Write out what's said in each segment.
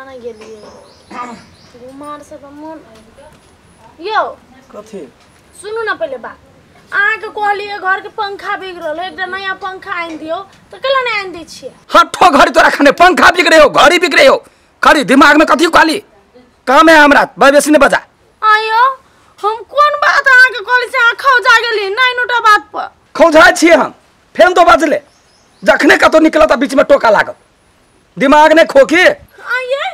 जाने गेलिए घुमार से त मन यो कथी सुनू ना पहिले बात। अहाँ के कहलिए घर के पंखा बिगड़ल एकटा नया पंखा आनि दियो त केला नै आनि दै छियै? हठो घड़ी तोरा खने पंखा बिगड़े हो घड़ी बिगड़े हो खरी दिमाग में कथी खाली काम है हमरा बेसी ने बजा। आयो हम कोन बात अहाँ के कहली से अहाँ खौजा गेली नै नोटा बात पर खौजा छियै हम फेन तो बजले जखने कतो निकलत बीच में टोका लागत दिमाग ने खोकी। आये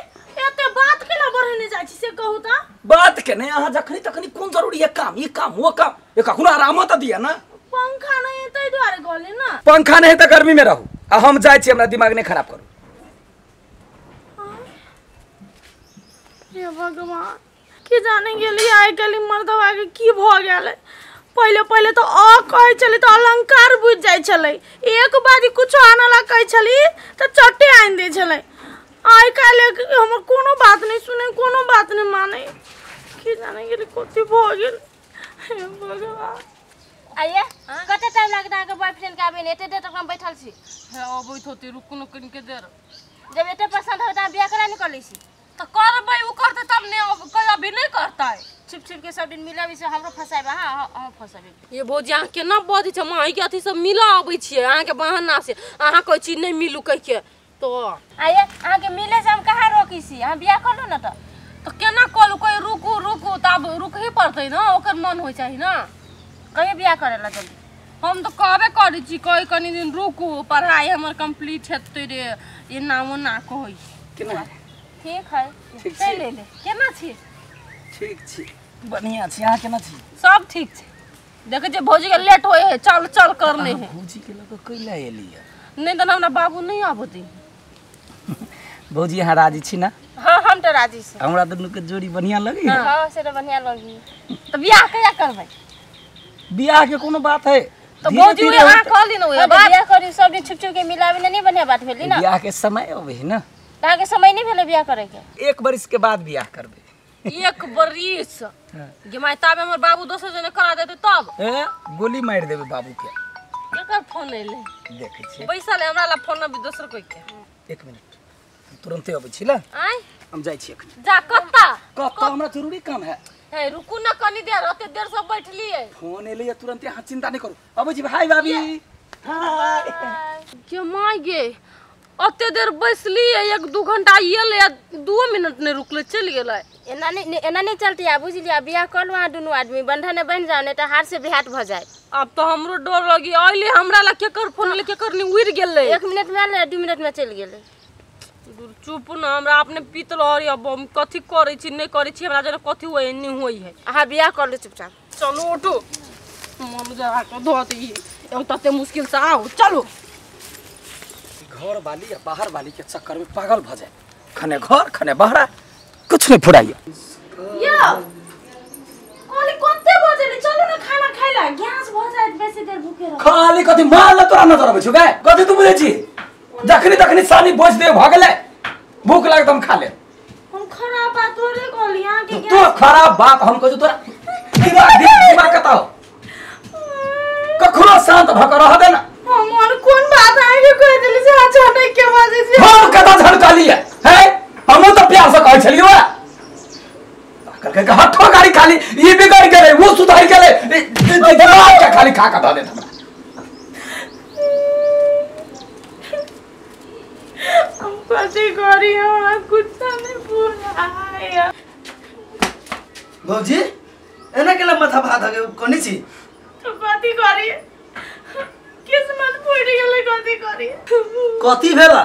एते बात केला बढ़ने जाइ छी से कहू त बात के नहीं अहाँ जखनी तखनी कोन जरूरी है काम ई काम वो काम ये कखनो आराम त दिया ना। पंखा नहीं तै दुआरे कहली ना पंखा नहीं त गर्मी में रहू आ हम जाइ छी हमरा दिमाग ने खराब करू। हे भगवान की जाने गेली आइ काल्हि मर्दवा के की भ गेलै। पहिले पहिले तो अ कहै छलै त अलंकार बुझि जाइ छलै एक बारी कुछो आनला कहै छली त चट्टे आनि दै छलै। आइ काल्हि हमर कोनो बात नहीं सुने कोनो बात नहीं माने की जाने गेली कथी भ गेल। हे भगवान आइए कते टाइम लागत अहाँके बॉयफ्रेंड के आबे ने एते देर तक हम बैठल छी। हे अबैत होते रुकू न कनिके देर जब एते पसंद हो त अहाँ बियाह करा निकलै छी त करबै उ करतै तब ने कोई अभी नहीं करतै। छिप छिप के सब दिन मिलाबी से हमरो फसाइबा। हां हम फसाबे ये भौजी अहाँ केना बजै छै माई के अथी सब मिला अबै छियै अहाँ के बहाना से अहाँ कहै छी नहीं मिलू कह के तो आइए अहाँ के मिले से हम कहाँ रोकी छी अहाँ बियाह कर लू न त केना कहलू कोई रुकू रुकू तब रुकही पड़तै ना ओकर मन होइ चाही ना कहियो बियाह करेला जल्दी। हम तो कहबे करै छी कहि कनि दिन रुकू पढ़ाई हमर कंप्लीट हेतै रे एना ओना कहै केना ठीक है चलि ले केना छी? ठीक छी बढ़िया छी अहाँ केना छी? सब ठीक छै देखै छियै भौजी के लेट होइ है चल चल करने है। भौजी के लग कैला एली है नहीं त हमरा बाबू नहीं आबती। भौजी अहाँ राजी छी ना? हां हम तो राजी छी हमरा दुनू के जोड़ी बढ़िया लगी। हां से त बढ़िया लगी त बियाह कहिया करबै? बियाह के कोनो बात है तो भौजी अहाँ कहली न ओए बात बियाह करी सब दिन छुप छुप के मिलाबी नहीं बढ़िया बात भेली ना। बियाह के समय अबै है ना त अहाँ के समय नहीं भेलै बियाह करे के? एक बरिस के बाद बियाह करबै। एक बरिस गे my ताबे हमर बाबू दोसर जने करा देते तब ए गोली मार देबे बाबू के। केकर फोन एले देखै छी पैसा ले हमरा ला फोन अभी दोसर कोई के। एक मिनट तुरंते अबै छी ला आय हम जाइ छी अखन जा कत्ता कत्ता हमरा जरूरी काम है। हे रुकू ना कनी देर ओते देर से बैठलिए फोन एले तुरंते अहाँ चिंता नहीं करू अबै छी भाई भाभी। हाय के my गे ओते देर बैसलिए एक दू घंटा एले 2 मिनट नहीं रुकले चल गेलै। एना नहीं चलती आ बुझलिए बियाह कर लू अहाँ दुनू आदमी बंधन बन जाओ नहीं त हार से बिहाट भ जाए। अब तो हमरो डर लगी अइले हमरा ला केकर फोन ले केकर नहीं उड़ गेलै 1 मिनट में आले 2 मिनट में चल गेलै। दूर चुप न हमरा अपने पीतल और अब हम कथी करै छी नहीं करै छी हमरा जरा कथी होय नहीं होय है। अहाँ बियाह कर लू चुपचाप। चलू उठू मन जरा के धो दी एगो तते मुश्किल से आओ चलू। घर वाली या बाहर वाली के चक्कर में पागल भ जाए खने घर खने बहरा कुछ नहीं फुराइए। यो खाली कते बजले चलू ना खाना खाइला गैस भ जाइत बेसी देर भूखे रह खाली कथी मारला तोरा नजर अबै छौ गे कथी तू बुझै छी जखनी तखनी सानी बोझ दे भ गेलै भूख लागत हम खा ले। हम खराब बात थोड़े कहली अहाँ के तू खराब बात हम कहू तोरा दिमाग कता हो कखनो शांत भ के रह दे ना। हम कोन बात अहाँ के कह देली से अच्छा नहीं के बाजै छी हम कता झड़कली है हैं हमहु त प्यार से कहै छलियो करके के हठो गाड़ी खाली ई बिगड़ गेलै वो सुधर गेलै दिमाग के खाली खा के ध देत हमरा। हम कथी करी हमरा कुछ नहीं बुझाया। भौजी एना केला माथा भात हगे कोनी छी तो कथी करी किस्मत फूटि गेलै कथी करी कथी भेला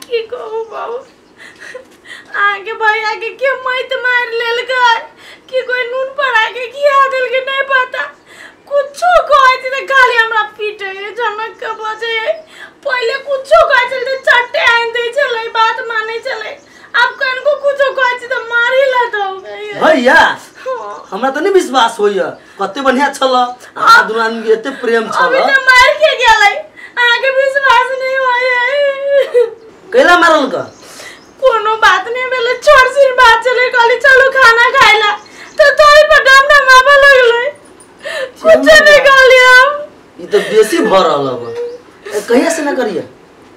की कहू बाबू आगे भैया के के मैत मार लेलकै कि कोई नून पर आके खिया देलकै नहीं पता कुछो कहै छी त खाली हमरा पीटे झनक के बजे पहिले कुछो कहै छलै त चट्टे आनि दै छलै बात मानै छलै अब कनको कुछो कहै छी त मारि ला दौ भैया। हमरा त नहीं विश्वास होइया कते बढ़िया छल अहाँ दुनू आदमी के एते प्रेम छल अभी त मार के गेलै अहाँ के विश्वास नहीं होइया कैला मारल का कोनो बात नहीं भेलै छोट सी बात चले कहली चलो खाना खाइला तो तोरी पर डम डमाबे लगलै कुछ नहीं कहली हम। ई त बेसी भ रहल अब कहिया से ना करिए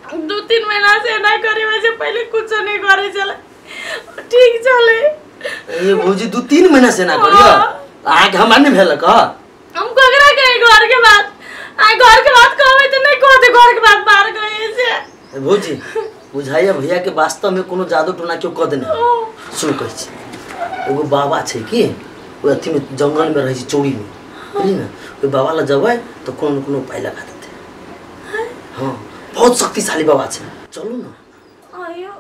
2-3 महीना से ना करी, वैसे पहले कुछ नहीं करे चले। ठीक चले। ए भौजी 2-3 महीना से ना करियो अहाँ के हमरा नहीं भेलक। हम ककरा के घर के बात आ घर के बात कहबै त नहीं कहते, घर के बात बाहर गए से। ए भौजी बुझाइया भैया के वास्तव में कोनो जादू टोना क्यों क देने। सुन कहै छी एगो बाबा छै कि ओ अथी में जंगल में रहै छै चौड़ी में, बुझली ना, ओहि बाबा लग जबै त कोनो न कोनो उपाय लगा देतै। हाँ बहुत शक्तिशाली बाबा छै, चलू ना। आयो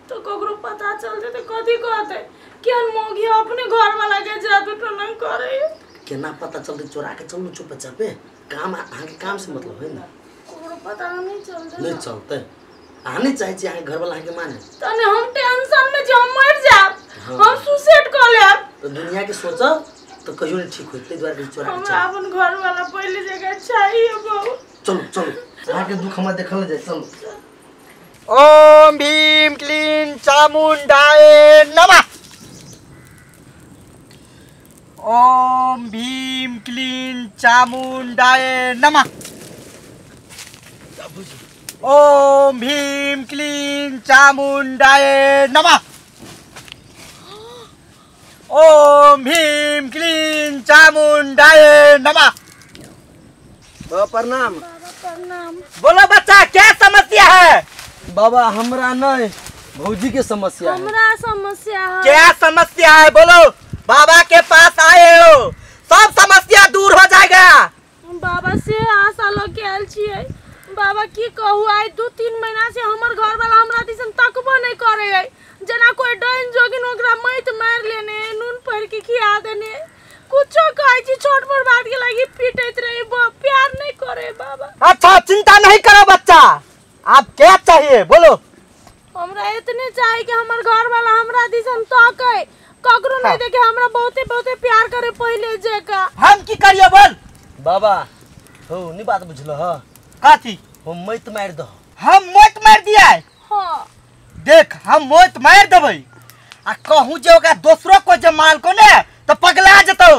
तो ककरो पता चलते त कथी कहते कि अनमोगी अपने घर वाला के जादू टोना करे। केना पता चलते? चोरा के चलू चुपचापे, काम अहाँ के काम से मतलब है ना, ककरो पता नहीं चलते। नहीं चलते, अहाँ नहीं चाहे छी अहाँ के घर वाला अहाँ के माने तने हम टेंशन में जो मर जाब, हम सुसाइड कर लेब। तो दुनिया के सोचब तो कहियो नहीं ठीक होत, ताहि दुआरे चोरा के हमरा अपन घर वाला पहले जगह चाहिए बहु। चलू चलू अहाँ के दुख हमरा देखल जाय, चलू। ओम भीम क्लीं चामुंडाय नमः। ओम भीम क्लीं चामुंडाय नमः। ओम भीम क्लीं चामुंडाय नमः। ओम भीम क्लीं चामुंडाय नमः। बाबा प्रणाम। बाबा प्रणाम। बोलो बच्चा क्या समस्या है? बाबा हमरा नहीं भौजी के समस्या है। हमरा समस्या है। क्या समस्या है बोलो? बाबा के पास आए हो सब समस्या दूर हो जाएगा। बाबा से आशा लग के आयल छियै बाबा, की कहू आइ 2-3 महीना से हमर घर वाला हमरा दिसन तकबो नहीं करे है, जना कोई डाइन जोगिन ओकरा मैत मार लेने, नून पर के खिया देने, कुछो कहै छी छोट मोट बात के लागी पीटैत रही, प्यार नहीं करे बाबा। अच्छा चिंता नहीं करो बच्चा, आप क्या चाहिए बोलो? हमरा इतने चाहिए कि हमर घर वाला हमरा दिसन तकै, ककरो नहीं देखे, हमरा बहुते बहुते प्यार करे पहले जका। हम की करियो बोल? बाबा हो नहीं बात बुझल ह काथी? हम मैत मार दो। हम मौत मार दिया? हाँ देख हम मौत मार देबै आ कहूँ जे ओकरा दोसरो को जे माल को ने तो पगला जतौ,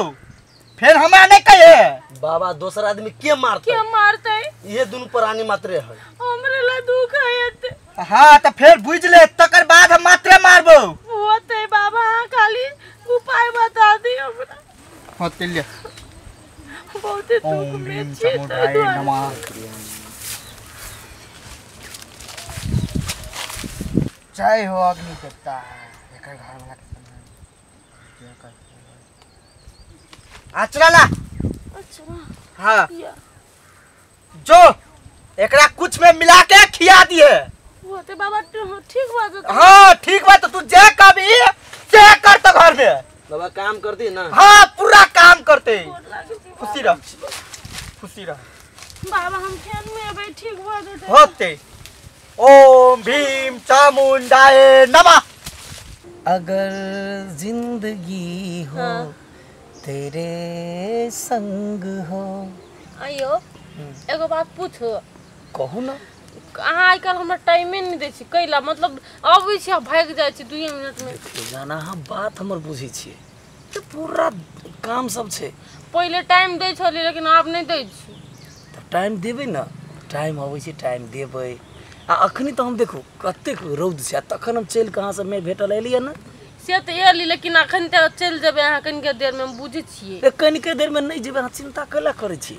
फिर हमरा नहीं कहे। बाबा दोसर आदमी के मारतै? के मारतै? ये दुनु प्राणी मात्रे है, हमरे ला दुख है एते। हाँ तो फिर बुझ ले तकर बाद हम मात्रे मारबो। होते बाबा हाँ खाली उपाय बता दी हमरा। होते ले बहुते दुख में छी। जय हो अग्नि देवता। एकर घर वाला के आचरा ला। अच्छा हाँ जो एकरा कुछ में मिला के खिया दिए। होते बाबा ठीक बात। हाँ ठीक बात, तू जे कभी जे कर तो घर में बाबा काम कर दी ना। हाँ पूरा काम करते, खुशी रह खुशी रह बाबा। हम खेत में अबे ठीक बात होते। ओम भीम चामुंडाय नमः। अगर जिंदगी हो हाँ। तेरे संग हो। आयो एगो बात पूछो? कहू ना। अहाँ आइ काल्हि हमरा टाइमे नहीं दै छी कैला, मतलब अबै छी आ भागि जाइ छी 2 मिनट में। जाना अहाँ बात हमर बुझै छियै तऽ पूरा काम सब छै। पहिले टाइम दै छलियै लेकिन आब नहीं दै छी। तऽ टाइम देबै ना, टाइम अबै छै टाइम देबै। आ अखनी तऽ हम देखू कतेक रौद छै, तखन हम चलि कऽ अहाँसँ में भेटल एलियै ने। से तऽ एली लेकिन अखन तऽ चलि जेबै अहाँ कनिके देरमे, हम बुझै छियै। कनिके देरमे नहि जेबै, अहाँ चिंता कैला करै छी?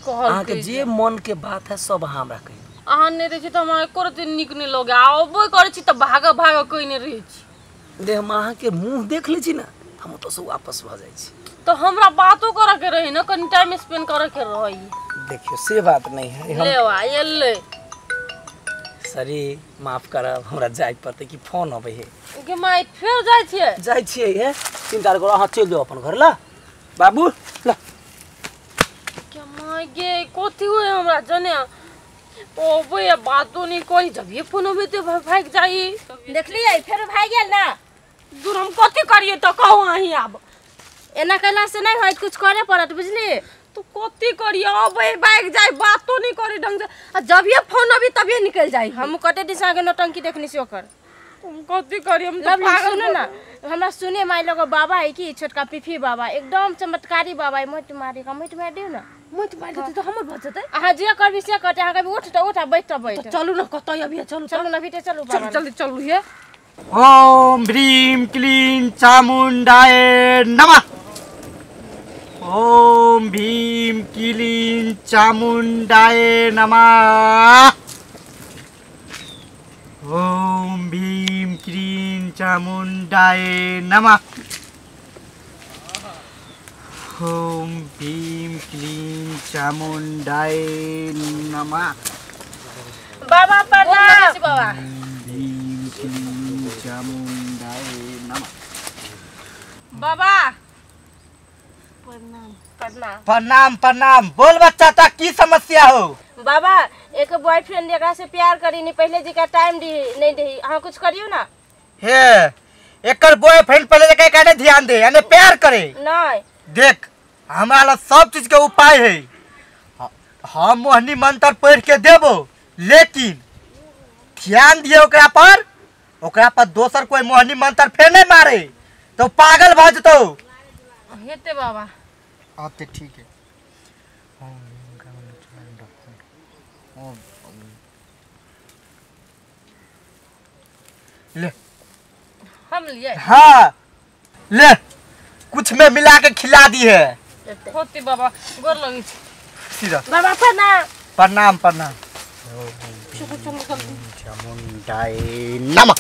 अहाँके जे मनके बात है सब अहाँ हमरा कहियौ। अहाँ नहि रहै छी तऽ हमरा एको रत्ती नीक नहि लगै, आ अबो करै छी तऽ भागऽ भागऽ कहिने रहै छी। दे हम अहाँके मुँह देख लै छी ने हम ओतऽसँ वापस भऽ जाइ छी। तऽ हमरा बातो करऽके रहै ने, कनि टाइम स्पेंड करऽके रहै। देखियौ से बात नहीं है। ले आ एलै। सॉरी माफ करब, हमरा जाय पड़तै कि फोन अबै है। गे माय फेर जाइ छियै? जाइ छियै हे, चिंता करू अहाँ चलि जाउ अपन घर। ला बाबू ला। के माय गे कथी होइ हमरा जने अबै बातो नहीं करी, जब ये फोन अबै तऽ भागि जाइ। देखलियै फेर भागि गेल ना। दूर हम कथी करियै तऽ कहू अहीं आब। एना कैला से नहीं होइत, कुछ करे पड़त बुझली। तो कथी करियै, अबै भागि जाइ, बातो नहीं करी ढंग से, आ जब ये फोन अबै तभिए निकलि जाइ। हम कते दिन से अहाँके नौटंकी देखने छी ओकर। हम कथी करियै, हम तऽ पागल। सुनू ना हमरा सुने माय लगो बाबा है कि छोटका पीफी बाबा एकदम चमत्कारी बाबा है, मोट मारी का मोट मारि दियौ ना। मोट मारि देतै तऽ हमर भऽ जेतै। अहाँ जे करबी से करतै, अहाँ कभी उठ तऽ उठ आ बैठ तऽ बैठ। चलू ना कतऽ अभी, चलू चलू ना भीतर चलू। चलू जल्दी चलू हे। ओम ह्रीं क्लीं चामुंडाय नमः। ओम भीम क्लीं चामुंडाय नमः। ओम भीम क्लीं चामुंडाय नमः। ओम भीम क्लीं चामुंडाय नमः। बाबा प्रणाम। बाबा भीम क्लीं चामुंडाय नमः। बाबा प्रणाम प्रणाम प्रणाम प्रणाम। बोल बच्चा ता की समस्या हो? बाबा एक बॉयफ्रेंड एकरा से प्यार करी नहीं, पहले जी का टाइम दी नहीं दे, अहाँ कुछ करियो ना। हे एकर बॉयफ्रेंड पहले जका काने ध्यान दे यानी प्यार करे नहीं। देख हमारा सब चीज के उपाय है, हम मोहनी मंत्र पढ़ के देबो, लेकिन ध्यान दिए ओकरा पर, ओकरा पर दोसर कोई मोहनी मंत्र फेर नहीं मारे तो पागल भ जतो। हेते बाबा। अब तो ठीक है। ले हम लिए। हाँ ले कुछ में मिला के खिला दी है। होती बाबा गोर लगी सीधा। बाबा प्रणाम प्रणाम प्रणाम। चामुंडाय नमः।